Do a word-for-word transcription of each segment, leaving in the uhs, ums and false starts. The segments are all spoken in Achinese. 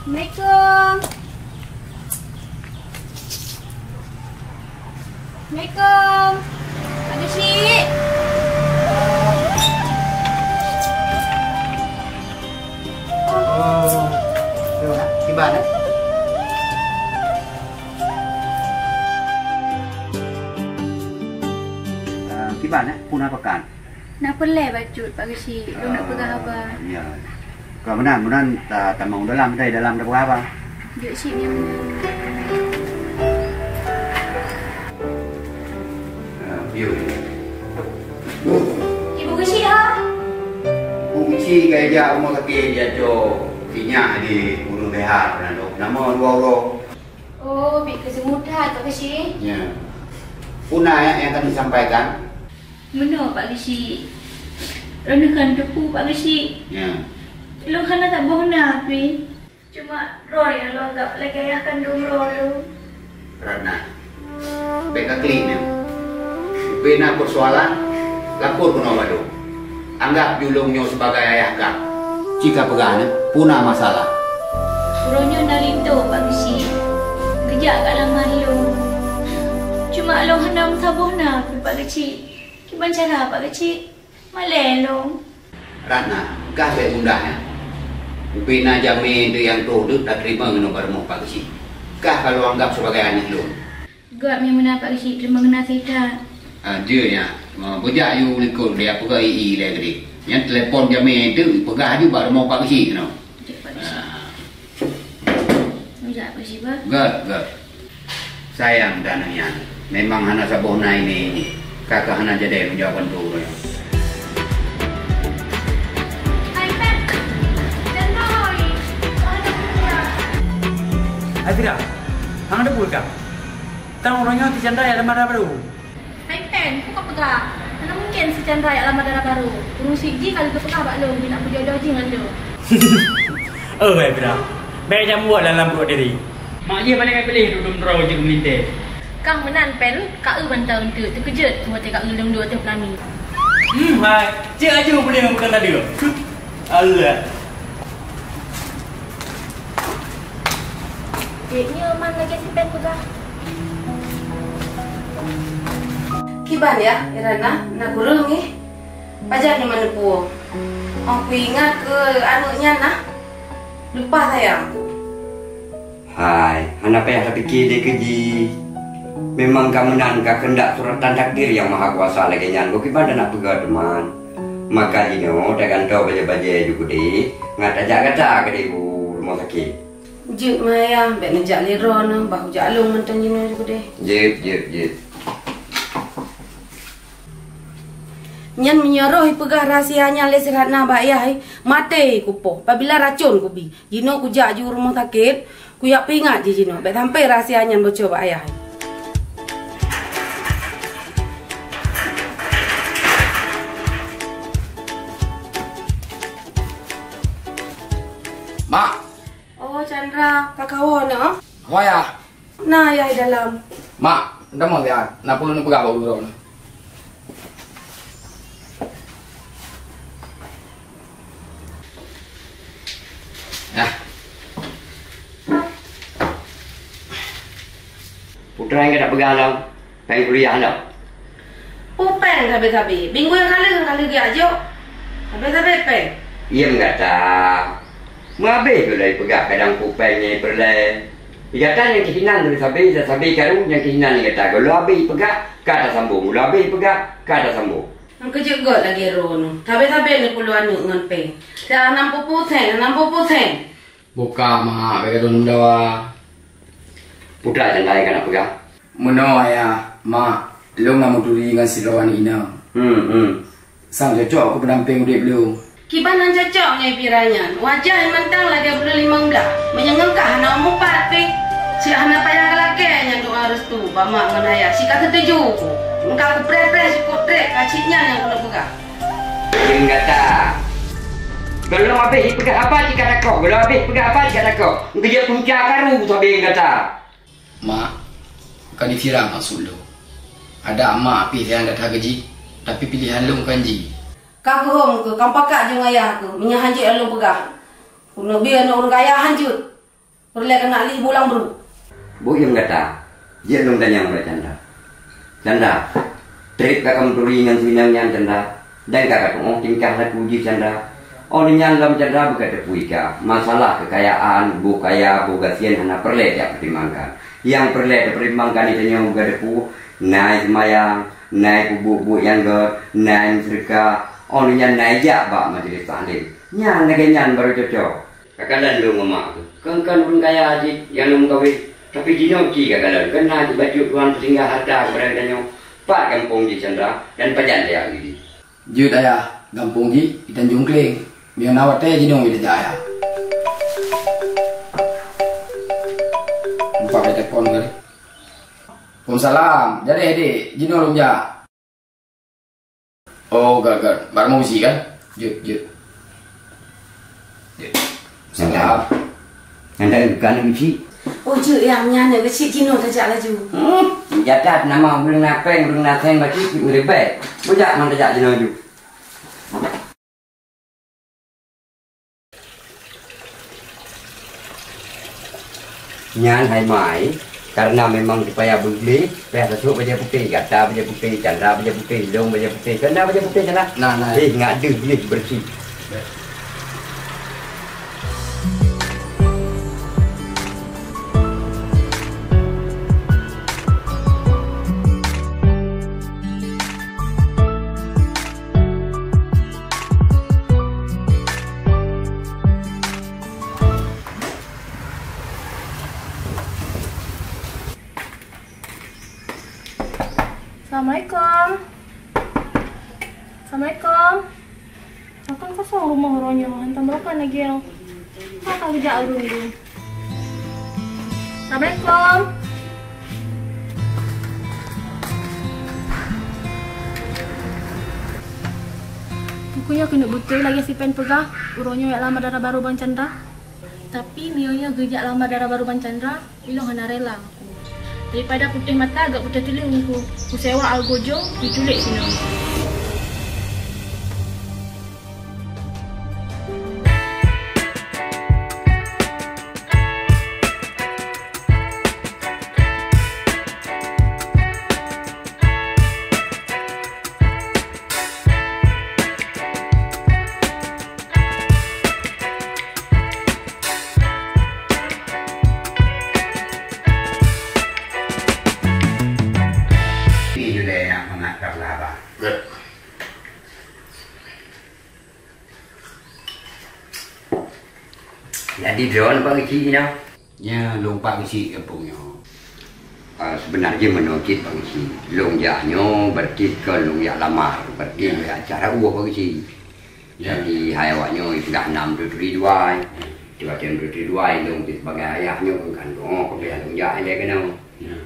Assalamualaikum. Assalamualaikum. Pak Geuchik. Oh, kiban, eh? Ah, kiban, eh? Puna pakan? Na peureulèe bacut, Pak Geuchik. Lôn nak peugah haba. Ya. Ka meunan, meunan ta-, tamong dalam, dai dalam tapeugah haba. Jeuet cit nyan meunan. Ah, yuk. Ibu Geuchik, ha? Ibu Geuchik ka ijak rumoh sakét, ijak cok sinyak di Gunong Leha, peunan lôn. Nama dua uroe? Oh, bit keu seumudah, Pak Geuchik. Ya. Puna nyang ka disampaikan? Meunoe, Pak Geuchik. Droeneuh kan teupeu, Pak Geuchik. Ya. Lôn hana saboh na pih. Cuma droe nyang lôn anggab lagèe ayah kandông droe lôn. Ratna, bèk ka klik nyoe. Bèk na peusoalan, lapor keunoe bak lôn. Anggab ju lôn nyoe sibagai ayah kah. Ci ka peugah nyoe, peue na masalah? Uroe nyoe na linto, Pak Geuchik. Geujak ka lamar lôn. Cuma lôn hana meusaboh na pih, Pak Geuchik. Kiban cara, Pak Geuchik? Malèe lôn. Ratna, kah bèk gundah nyan. Ubé na jamé deuh nyang trôh deuh tateurimong ngon bak rumoh Pak Geuchik. Kah ka lôn anggab sibagai aneuk lôn. Göt meunan Pak Geuchik, teurimong geunaséh that. Ah, jeuet nyan. Ma, beujak yue likot lé, peugah i-i lé keudéh. Nyan telepon jamé deuh, peugah aju bak rumoh Pak Geuchik keunoe. Jeuet, Pak Geuchik. Ah. Meujak Pak Geuchik, bah. Göt, göt. Sayang dan nyan. Memang hana saboh na ini, ini. Kakak hana jadi menjawab tu. Hai Fira, hang ada buka? Tang orang nyoe si Chandra ya lamar baru. Hai Pen, kok kau peugah? Mana mungkin si Chandra ya lamar dara baru? Ureueng siji kali geupeugah bak lôn, nak berjodoh jih ngon lôn. Oh, hai Fira. Baik jam buat dalam perut diri. Mak jih paléng ka piléh dum droe jeuet meulintèe. Kah meunan Pen, ka eu mantong teuk teukeujot watèe ka eu lôn duek teuh peulami. Hmm, hai. Cit aju peuleueh bukan tadi. Allah. Dek nyoe man lagèe si Pen peugah. Kiban ya, Irana, na kureueng eh. Pajan nyoe man neupuwoe. Oh, kuingat keu aneuk nyan na. Leupah sayang. Hai, hana payah tapike deh keu jih. Memang ka meunan ka keundak suratan takdir Yang Maha Kuasa lagèe nyan, bukon kiban tanak peugah teuma. Maka jinoe tagantoe bajèe-bajèe ju keudeh, ngat tajak gata keudeh u rumoh sakét. Jeuet, Mayang, bèk neujak lé droeneuh, bah kujak lôn mantong jinoe ju keudeh. Jeuet, jeuet, jeuet. Nyan meunyoe roh ipeugah rahsia nyan lé si Ratna bak ayah, maté kupoh, pabila racôn kubi. Jinoe kujak ju rumoh sakét, kujak peuingat jih jinoe, bèk sampai rahsia nyan bocor bak ayah. Mak. Oh, Chandra, ka kawoe nyoe? Ho, Yah. Na, Yah, di dalam. Mak, tamong, Yah. Na peue neupeugah bak uroe nyoe? Nah. Putra nyang ka tapeugah lom. Péng kuliah lom. Peue péng sabe-sabe? Minggu nyang ka lheueh ka lheueh geujak jok. Sabe-sabe péng. Iem gata. Meuhabéh gohlom ipeugah kadang peue péng nyang ipeureulèe. Gata nyang keuhinan gohlom sabe, sabe karu nyang keuhinan gata. Gohlom habéh ipeugah, ka tasambong. Gohlom habéh ipeugah, ka tasambong. Nyang keujeuet göt lagèe droeneuh. Sabe-sabe neupeulo aneuk ngon péng. Dah nam peuet peusen, nam peuet peusen. Buka, Mak, bèk droeneuh meudawa. Putra nyang laén ka na peugah. Meunoe, Ayah, Mak, lôn na meuturi ngon sidroe aneuk inong. Hmm, hmm. Sang cocok keu peudampéng udép lôn. Kiban han cocok ngon Fira nyan. Wajah mantong lagèe buleuen limong blah. Meunyoe ngon kah hana meupat pih. Cit hana payah lakèe nyan doa restu bak mak ngon ayah. Cit ka seutuju. Meuka kupreh-preh sikot trek ka cit nyan nyang keuneuk peugah. Nyan gata. Gohlom habéh ipeugah haba cit ka takok. Gohlom habéh ipeugah haba cit ka takok. Meukeujeuet punca karu sabe nyan gata. Mak, bukan di Fira maksud lôn. Adak mak pih sayang gata keu jih, tapi piléhan lôn kon jih. Ka keuhom keuh, ka pakat jeuet ngon ayah keuh, meunyoe han jeuet lôn peugah. Keuneuk bie aneuk ureueng kaya han jeuet. Peureulée keuneuk lheueh bulang brok. Bôh yum gata, jeuet lôn tanyong bak Chandra. Chandra, trép ka kameuturi ngon si inong nyan Chandra, dan ka katu'oh tingkah laku jih Chandra. Óh lheueh nyan lom Chandra beuka teupeu ka, masalah keukayaan, bôh kaya, bôh gasien hana peureulée jak peutimangkan. Nyang peureulée teupeutimangkan di tanyoe beuka teupeu, na seumayang, na peubuet-buet nyang gét, na meuseudeukah, óh lheueh nyan na jak bak majelis taklim. Nyan lagée nyan barô cocok. Ka kalon lôn ngon mak keuh. Kon-kon ureuëng kaya cit nyang lôn meukawen, tapi jinoe ci ka kalon, keu na cit bacut Tuhan peusinggah hareuta keupada geutanyoe. Pat gampông jih Chandra dan pajan lé Geuchik? Jeuet ayah, gampông jih di Tanjong Kleng. Meunyoe na watée jinoe tajak ayah. Lupa bak telepon kali. Waalaikumsalam. Jadi dek, jinoe lôn jak. Oh, gét, gét. Barô meusi kan? Jeuet, jeuet. Jeuet. Salam. Nyan dak bukan Geuchik. Oh, jeuet ya, nyan Geuchik jinoe tajak laju. Hmm, jatat nama ureuëng na péng, ureuëng na seng bacut, ureuëng ribet. Bujak man tajak jinoe ju. Nyan hai mai, karena memang supaya beugléh, payah tasôk bajée putéh, gata bajée putéh, Chandra bajée putéh, lôn bajée putéh, keu na bajée putéh Chandra. Nah, nah. Eh, ngat deuh gleh beureusi. Assalamualaikum. Assalamualaikum. Pakon kosong rumoh uroe nyoe, hantom rokan lagée nyoe. Pakon geujak ureuëng tu? Assalamualaikum. Buku nyoe keuneuk beutôi lagée si pen peugah, uroe nyoe jak lamar dara barô Bang Chandra. Tapi meunyoe nyoe geujak lamar dara barô Bang Chandra, ilong hana rela. Daripada putéh mata, gak putéh tuléh ungku. Kusewa algojo, dituléh sinoe. Jadi droen Pak Geuchik nyoe. Nya lôn Pak Geuchik gampông nyoe. Ah, sebenar jih meunoe cit Pak Geuchik. Lôn jak nyoe berarti kon lôn jak lamar, berarti lôn jak acara ueh Pak Geuchik. Ya. Jadi hai awak nyoe peugah nam tuturi duai. Tiba-tiba tuturi duai lôn sebagai ayah nyoe kan doa keu lôn jak ilée keunoe. Ya.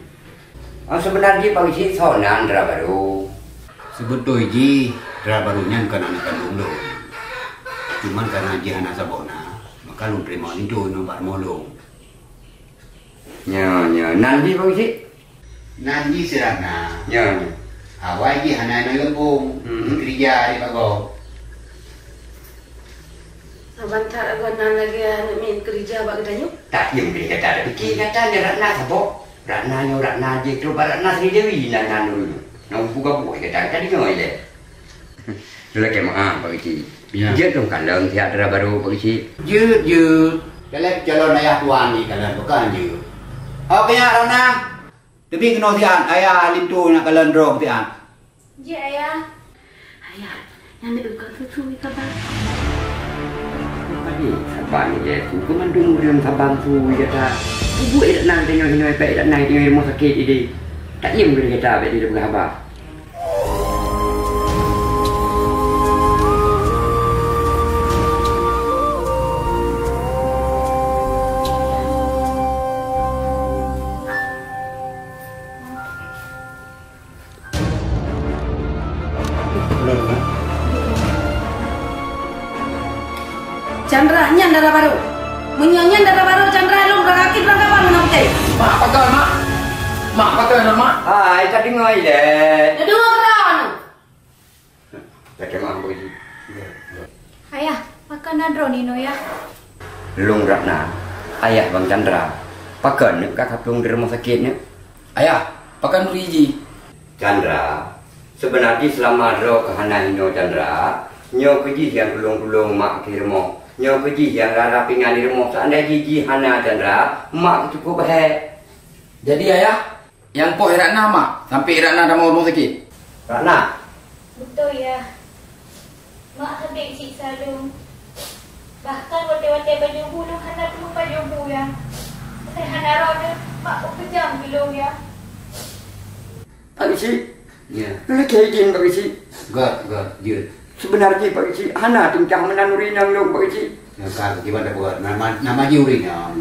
Ah, sebenar jih Pak Geuchik soe nan dara barô. Seubeutôi jih dara barô nyan kon aneuk kandông lôn. Cuman karena jih hana saboh na, maka lôn teurimong linto nyoe bak rumoh lôn. Nyoe, nyoe. Nan jih Pak Geuchik? Nan jih si Ratna. Nyoe, nyoe. Awai jih hana inan leumpung, hmm, keurija di pagoe. Saban that agoe nan lagée aneuk miet keurija bak geutanyoe. Tak, nyang bri gata, tapi gata nyoe Ratna saboh. Ratna nyoe Ratna jih, trok bak Ratna Sri Dewi nan, nan dulu. Nang buka buah gata, ka deungoe ilée. Lôn lakée meu'ah Pak Geuchik. Ya. Jeuet lôn kalon siat dara barô Pak Geuchik. Jeuet, jeuet. Kalon calon ayah tuan jih kalon, bukan jeuet. Oke, ya, Ratna. Teubiet keunoe siat, ayah linto nak kalon droe siat. Jeuet, ayah. Ayah, nyan deuh kon su-su kaba. Padé saban ilée su, keu mandum ureuëng saban su gata. Bubuet idak na tanyoe hinoe, bèk idak na tanyoe rumoh sakét idéh. Tak nyang ureuëng gata bèk dipeugah haba. Chandra, nyan dara barô. Meunyoe nyan dara barô Chandra, lôn rangkakit rangkapan meunan putéh. Mak, pakon, Mak? Mak, pakon, Mak? Hai, ka deungoe ilée. Deungoe keudroe. Lakée meu'ah Pak Geuchik. Ayah, pakon na droeneuh nyoe, Yah? Lôn Ratna. Ayah Bang Chandra, pakon neuk ka kaplueng di rumoh sakét neuk? Ayah, pakon uri jih? Chandra, seubeuna jih seulama droe keuh hana inoe Chandra, nyoe keuh jih nyang tulông-tulông mak di rumoh, nyoe keuh jih nyang rara pingan di rumoh, seundai jih jih hana Chandra, mak keuh cukôp hék. Jadi ayah, nyang poh Ratna mak, sampai Ratna tamong rumoh sakét? Ratna. Beutôi yah. Mak habéh siksa lôn. Bahkan watée-watée baju bu lôn hana peue baju bu yah. Watée hana droeneuh, mak peukeujam keu lôn yah. Pak Geuchik. Ya. Lôn lakée idin Pak Geuchik. Göt, göt, jeuet. Seubeuna jih Pak Geuchik hana tingkah meunan ureueng inong lôn Pak Geuchik. Nyang ka kiban dapeuet nama, nama jih ureueng nyan.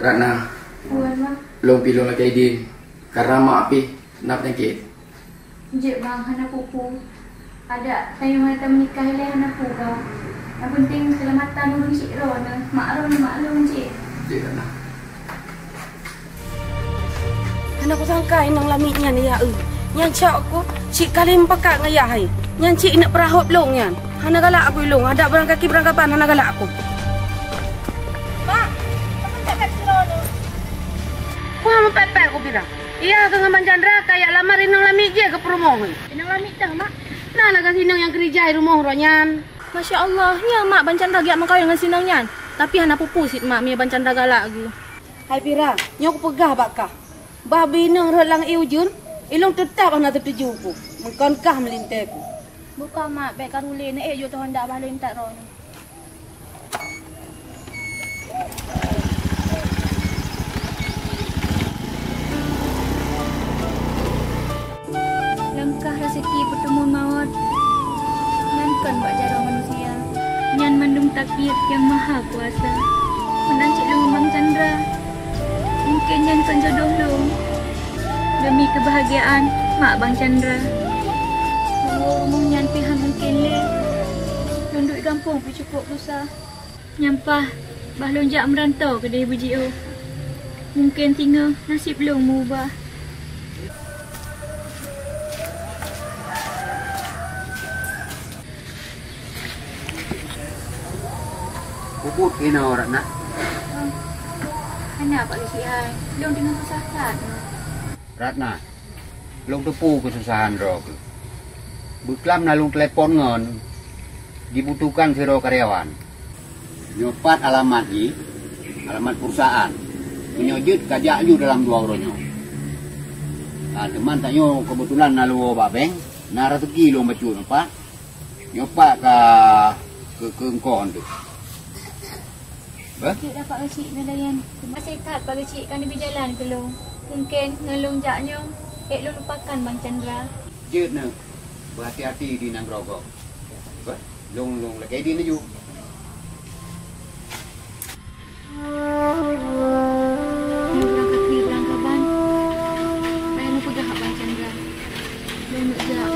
Ratna. Wan, Mak. Lôn pih lôn lakée idin. Karena mak pih na peunyakét. Jeuet bang, hana peue-peue. Adak tanyoe hana tameunikah ilée hana peue bang. Nyang peunteng seulamatan ureueng chik droeneuh, mak droeneuh mak lôn cit. Jeuet na. Hana kusangka inong lamiet nyan ya eu. Nyan cok ku cit kali meupakat ngon yah hai. Nyan cit ineuk peurahot lôn nyan. Hana galak aku ilong, adak beurangkaki beurangkaban hana galak aku. Mak, apa tak kat sira tu? Ku hana pepek ku bilang. Iya, keu ngon Bang Chandra ka jak lamar inong lamiet jih keu peurumoh. Inong lamiet dah, Mak. Na lagak sinong nyang keurija di rumoh roh nyan. Masya Allah, nyoe mak Bang Chandra geujak meukawen ngon sinong nyan. Tapi hana peue-peue cit mak, meunyoe Bang Chandra galak geuh. Hai Pira, nyoe kupeugah bak kah. Bah beuinong rhot lam ié ujeuen, ilong teutab hana teutuju ku. Meukon kah meulintée ku. Bukon mak, bék ka rule, neuék jeuet teuhonda bah lôn intat droeneuh. Langkah raseuki peuteumon mawöt, nyan kon bak jaroe manusia. Nyan mandum takdir nyang maha kuasa. Meunan cit lôn Bang Chandra, mungken nyan kon jodoh lôn. Demi keubahgiaan mak Bang Chandra. Rumoh-rumoh nyan pih han mungken lé. Lôn duek gampông pih cukôp susah. Nyampah bah lôn jak meuranto keudeh beujiôh. Mungken singoh naseb lôn meubah. Peubuet inoe Ratna? Hana Pak Geuchik hai, lôn teungoh susah that. Ratna, lôn teupeue keususahan droe keuh. Beuklam na lôn telepon ngon jibutuhkan sidroe karyawan. Nyoe pat alamat jih, alamat perusahaan. Meunyoe jeuet ka jak laju dalam dua uroe nyoe. Ah, teuma tanyoe keubeutulan na lôn woe bak bank, na raseuki lôn bacut nyoe pat. Nyoe pat ka keu, keu eungkôt teuh. Bah? Jeuet dah Pak Geuchik meulayan. Teumakasih that Pak Geuchik ka neubri jalan keu lôn. Mungken ngon lôn jak nyoe, ék lôn lupakan Bang Chandra. Jeuet neuh, beuhati-hati di nanggroe gob. Bah? Lôn, lôn lakée idin laju. Lôn beurangkat keu Bang Kaban. Ayah neupeugah bak Bang Chandra. Lôn neuk jak.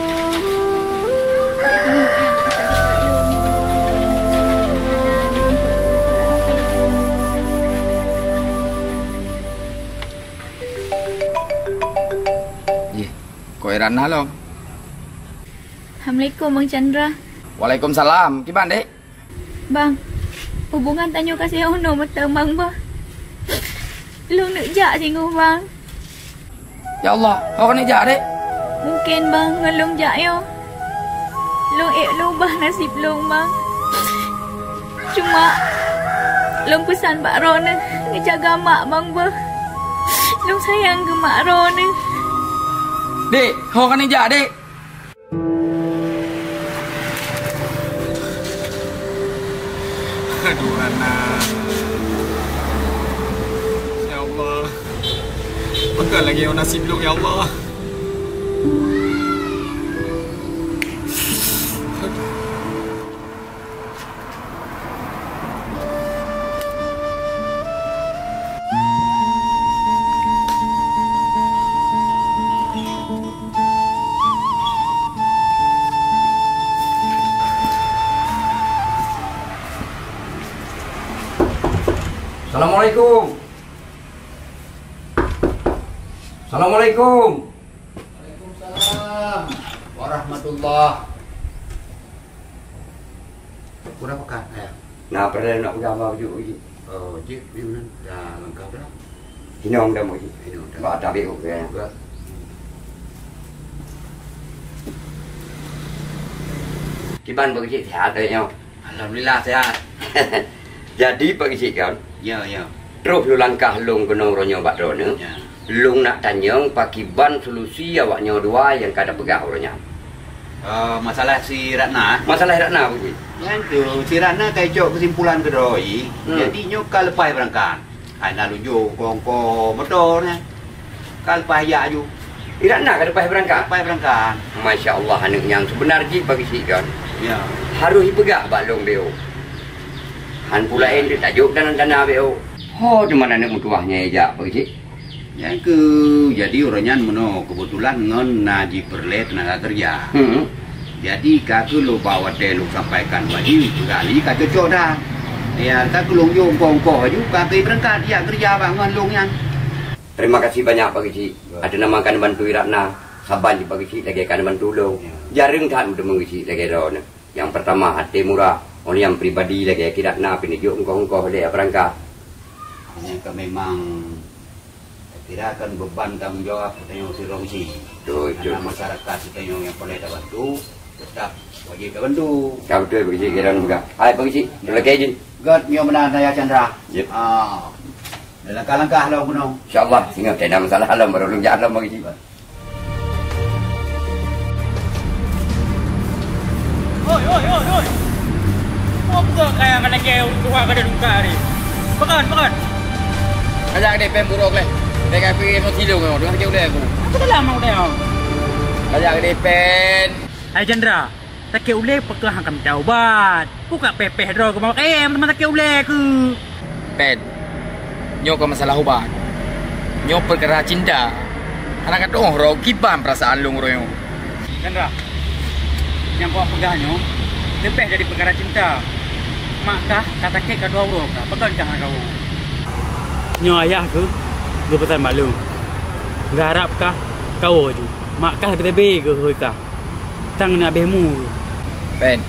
Yeh, kok Ratna lom? Assalamualaikum, Bang Chandra. Waalaikumsalam. Kiban, Dek? Bang, hubungan tanyoe ka sihoe noe meuteumang, Bang. Lôn neuk jak singoh, Bang. Ya Allah, ho keuneuk jak, Dek? Mungken, Bang, ngon lôn jak nyoe, lôn ék lôn ubah naseb lôn, Bang. Cuma, lôn peusan bak droeneuh neujaga mak, Bang, beuh. Lôn sayang keu mak droeneuh. Dek, ho keuneuk jak, Dek? Aduh, anak. Ya Allah. Peugah lagée naseb lôn, ya Allah. Assalamualaikum. Assalamualaikum. Waalaikumsalam. Rahmatullah. Kurang pekat, ya? Nah, pernah nak pegang apa baju biji? Oh, jik, baju nan dah lengkap dah. Inong dah mau biji. Inong dah. Ba tabi uke. Juga. Kiban bagi sehat, eh, nyoe. Alhamdulillah, sehat. Jadi, Pak Geuchik kan? Ya, ya. Troh lôn langkah lôn keunoe uroe nyoe bak droeneuh. Ya. Lôn nak tanyong pakiban solusi awak nyoe dua nyang ka tapeugah uroe nyan. Eh, masalah si Ratna, eh? Masalah Ratna, Pak Geuchik. Nyan tu, si Ratna ka icok keusimpulan keudroe. Hmm. Jadi, nyoe ka leupah beurangkat. Hai na lujok kongko moto nyan. Ka leupah jak aju. Irak na ka leupah beurangkat? Leupah beurangkat. Masya Allah, aneuk nyang seubeuna jih bagi sigon. Ya. Harôh ipeugah bak lôn B O. Han pula eh tajok dalam dana B O. Ho, di mana aneuk meutuwah nyan jak bagi si? Nyang keu jadi uroe nyan meunoe keubeutulan ngon na jipeureulée teunaga keureuja. Hmm. Jadi, ka keuh lôn bak watée lôn sampaikan bak jih, peugah lé ka cocok dah. Ya, ka keuh lôn jok ongkoh-ongkoh aju, ka keuh beurangkat jak keureuja bak ngon lôn nyan. Terima kasih banyak, Pak Geuchik. Ya. Ateueh nama ka neubantu Iratna, saban jih Pak Geuchik lagée ka neubantu lôn. Ya. Jareueng that meuteumé Geuchik lagée droeneuh. Nyang peurtama, até murah, óh lheueh nyang pribadi lagée Iratna pih neujok ongkoh-ongkoh lé beurangkat. Nyan ka memang Kira kan beban tanggong jawab geutanyoe sidroe cit. Betul, betul. Karena masyarakat geutanyoe nyang peureulée tabantu, tetap wajéb tabantu. Ya, betul, Pak Geuchik, kira peugah. Hai, Pak Geuchik, terima kasih, Jin. Göt, nyoe meunan, Ayah Chandra. Jep. Ah. Dan langkah-langkah lom keunoe. Insya Allah, singoh tiada masalah lom, baru lom jak lom, Pak Geuchik. Oi, oi, oi, oi. Apa peugah kaya ngon lagée ureueng tuha ka ada luka ni? Pakon, pakon? Kajak gede pen burok leh. Dek api emosi lu kau, dengan keu uleh aku. Apa dalam mau deh? Kajak gede pen. Hai Chandra, sakét ulée pakon hana ka mita ubat. Bukak peh-peh droe keu mawak em teuma sakét ulée keu. Pen, nyoe kon masalah ubat. Nyoe peukara cinta. Hana ka tu'oh droe kiban peurasaan lôn uroe nyoe. Chandra, nyang kau peugah nyoe leubeh dari peukara cinta. Mak kah ka sakét ka dua uroe kah, pakon kah hana kawoe? Nyoe ayah keuh geupeusan bak lôn. Geuharab kah kawoe ju. Mak kah leubeh-leubeh geuhôi kah. Tang na abéh umu. Pen.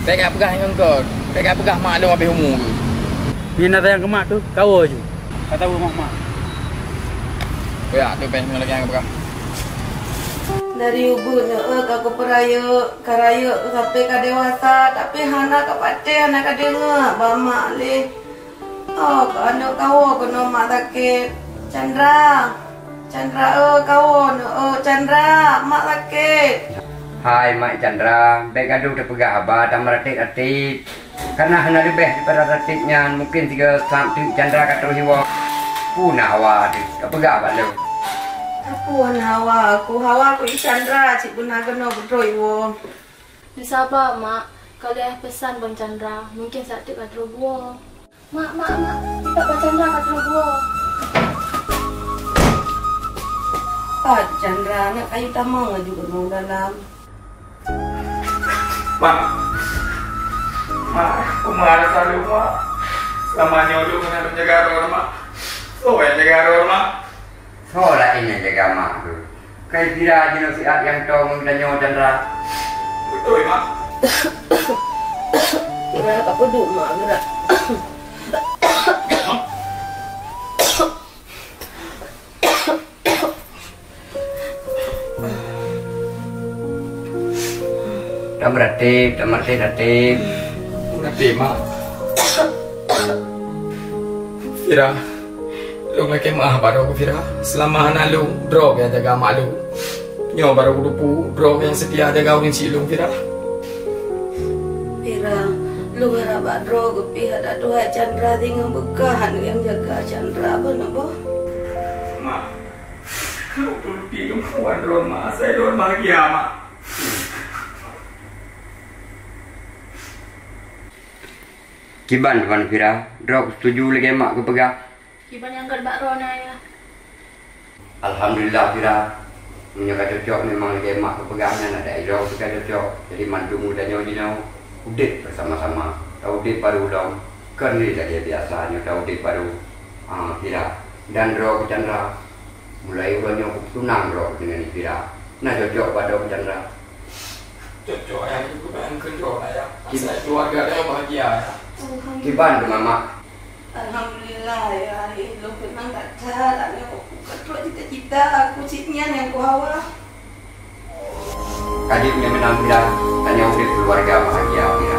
Bèk gak peugah ngon kon. Bèk gak peugah mak lôn abéh umu. Nyan na sayang keu mak tu, kawoe ju. Ka tahu mak-mak. Kuyak tu pen ngon lagèe nyang peugah. Dari ubeut nyoe ka kupeurayeuk, ka rayeuk sampai ka dewasa, tapi hana ka patéh, hana ka deungoe bak mak lé. Oh, aneuk kawoe keunoe mak sakét. Chandra, Chandra, eh, kawoe, eh, Chandra, mak sakét. Hai, Mak Chandra, bèk gadoh teupeugah haba, tameuratéb-ratéb. Kana hana leubeh daripada ratéb nyan, mungken sigoe saát teuk Chandra ka troh jiwoe. Peue na hawa teuh, tapeugah bak lôn. Peue na hawa aku, hawa aku i Chandra, cit beuna keunoe geutroh jiwoe. Neusaba, Mak, ka lheueh peusan bak Chandra, mungken saát teuk ka troh buwoe. Mak, mak, mak, dipat Bah Chandra ka troh buwoe. Pat Chandra, aneuk kayu tamong laju keunoe dalam. Mak, mak, peue rasa lôn, Mak? Seulama nyoe lôn hana lôn jaga droe, Mak. Soe nyang jaga droe, Mak? Soe laén nyang jaga mak tu? Kai Fira jinoe siat nyang tong geutanyoe Chandra. Beutôi, Mak. Fira ka peuduek mak geura. Tameuratéb, tameuratéb-ratéb. Meuratéb, Mak. Fira. Lôn lakèe meu'ah bak droe keu Fira. Seulama hana lôn, droe nyang jaga mak lôn. Nyoe barô kuteupeu, droe nyang seutia jaga ureueng chik lôn, Fira. Fira, lôn harap bak droe keu pih adak tuha Chandra singoh beukahan nyang jaga Chandra, beuneuboh. Mak, lôn peuleupie lôn wan droe, Mak. Asai droe bahagia, Mak. Kiban teuma Fira, droe keusetuju lagèe mak keupeugah. Kiban nyang göt bak droeneuh, Ayah? Alhamdulillah, Fira. Meunyoe ka cocok, memang lagèe mak keupeugah nyan, adak droe pih ka cocok. Jadi, mandum geutanyoe jinoe udép beusama-sama. Taudép barô lom, kon lé lagèe biasa nyoe taudép barô. Ah, Fira. Dan droe keu Chandra, mulai uroe nyoe kupeutunang droe deungon Fira. Na cocok bak droe keu Chandra? Cocok ayah, cukup ayah keureuja ayah. Kita keluarga ayah bahagia ayah. Alhamdulillah. Kiban teuma mak? Alhamdulillah ya, ayah lôn keunong that-that, aneuk ka trok cita-cita aku cit nyan nyang kuhawa. Ka jeuet nyan meunan Fira, tanyoe udeb keuluwarga bahagia Fira.